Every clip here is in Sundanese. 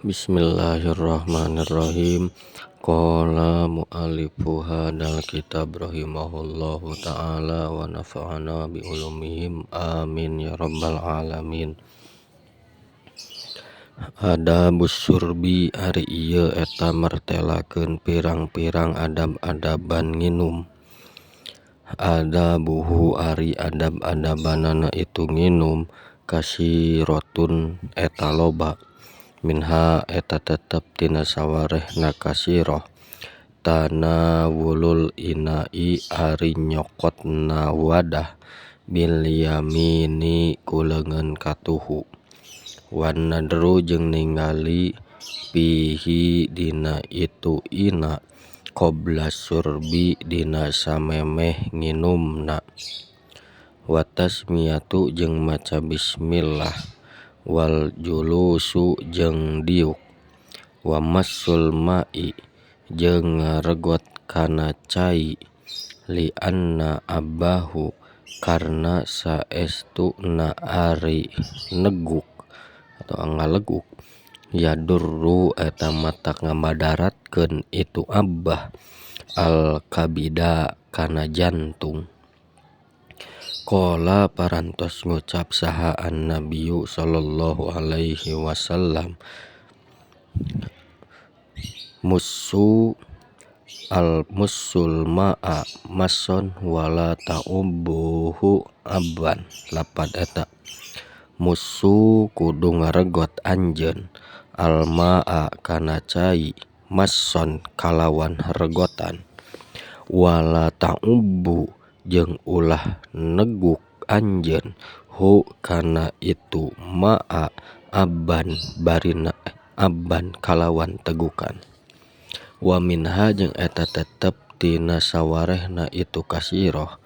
Bismillahirrahmanirrahim. Qala mu'allifu hadzal kitab rahimahullahu ta'ala wa nafa'ana bi ulumihim amin ya rabbal alamin. Adabus surbi ari ieu eta martelakeun pirang-pirang adab-adaban nginum. Adabuhu ari adab-adabanana itu nginum kasiratun eta loba. Minha eta tetep tina sawarehna kasirah tanawulul ina'i ari nyokotna wadah bil yamini ku leungeun katuhu wan nadru jeung ningali fihi dina itu ina qabla surbi dina samemeh nginumna wa tasmiyatu jeung maca bismillah wal julusu jeung diuk wa massul ma'i jeung ngaregot kana cai li anna abbahu karna saestuna ari neguk atau ngaleguk yadurru eta matak ngamadaratkeun itu abbah al kabida kana jantung. Qala parantos ngucap saha an-nabiyyu sallallahu alaihi wasallam musu al musul ma'a mason wala ta'ubuhu abban lapad eta musu kudu ngaregot anjeun al ma'a kana cai mason kalawan regotan wala ta'ubu jeung ulah neguk anjeun hu kana itu ma'a abban barina abban kalawan tegukan wa minha jeung eta tetep tina sawarehna itu kasirah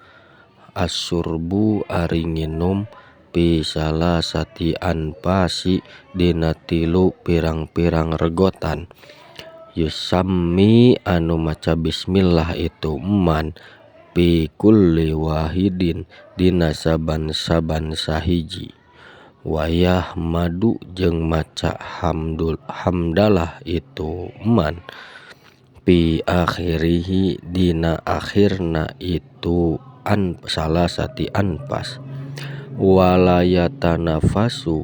asurbu ari nginum fi salasati anfasi dina tilu pirang-pirang regotan yusammi anu maca bismillah itu man fi kulli wahidin dina saban-saban sahiji wayah madu jeung maca hamdul hamdalah itu man fi akhirihi dina akhirna itu an salasati anfas wala yatanafasu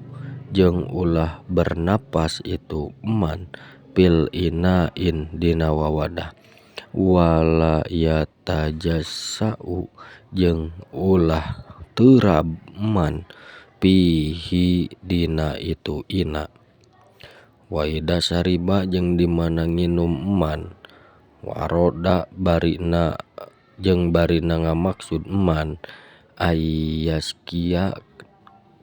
jeung ulah bernapas itu man fil inain dina wawadah wala yatajassau jeung ulah teurab man fihi dina itu ina wa idza sariba jeung di mana nginum man waroda barina jeung barina ngamaksud man ayyaskia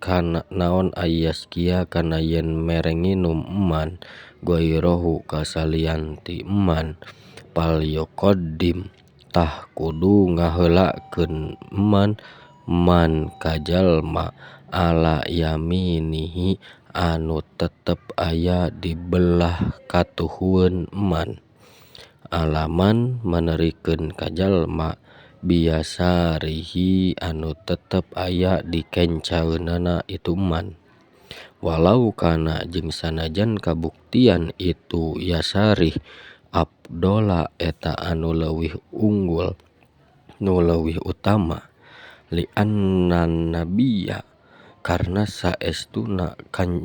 kana naon ayyaskia kana yen mere nginum man ghairahu kasalian ti man pal yuqaddim tah kudu ngaheulakeun man man ka jalma ala yaminihi anu tetep aya di belah katuhueun man alaman manerikeun ka jalma biasarihi anu tetep aya di kencaeunana itu man walau kana jeung sanajan kabuktian itu yasarih afdhola eta anu leuwih unggul nu leuwih utama li anna nabiyya karna saestuna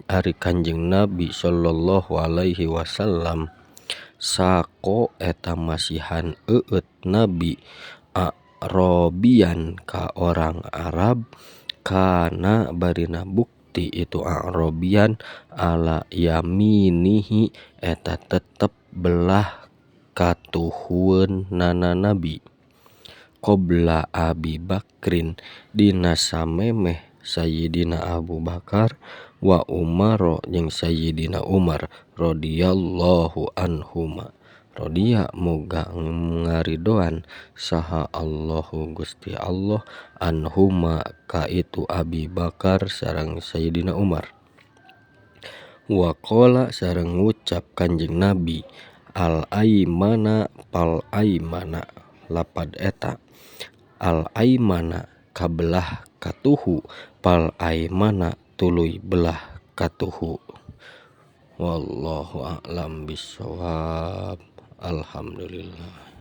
ari Kanjeng Nabi sallallahu alaihi wasallam saqo eta masihan eueut nabi a'robian ka orang Arab kana barina bukti itu a'robian ala yaminihi eta tetep belah katuhueun nana nabi qabla Abi Bakrin dina samemeh Sayyidina Abu Bakar wa Umar jeung Sayyidina Umar radhiyallahu anhuma radiya muga ngaridoan saha Allahu Gusti Allah anhuma ka itu Abi Bakar sareng Sayyidina Umar. Wa qala sareng ngucap Kanjeng Nabi al aimana pal aimana lapad eta al aimana kabelah katuhu pal aimana tuluy belah katuhu. Wallahu a'lam bissawab. Alhamdulillah.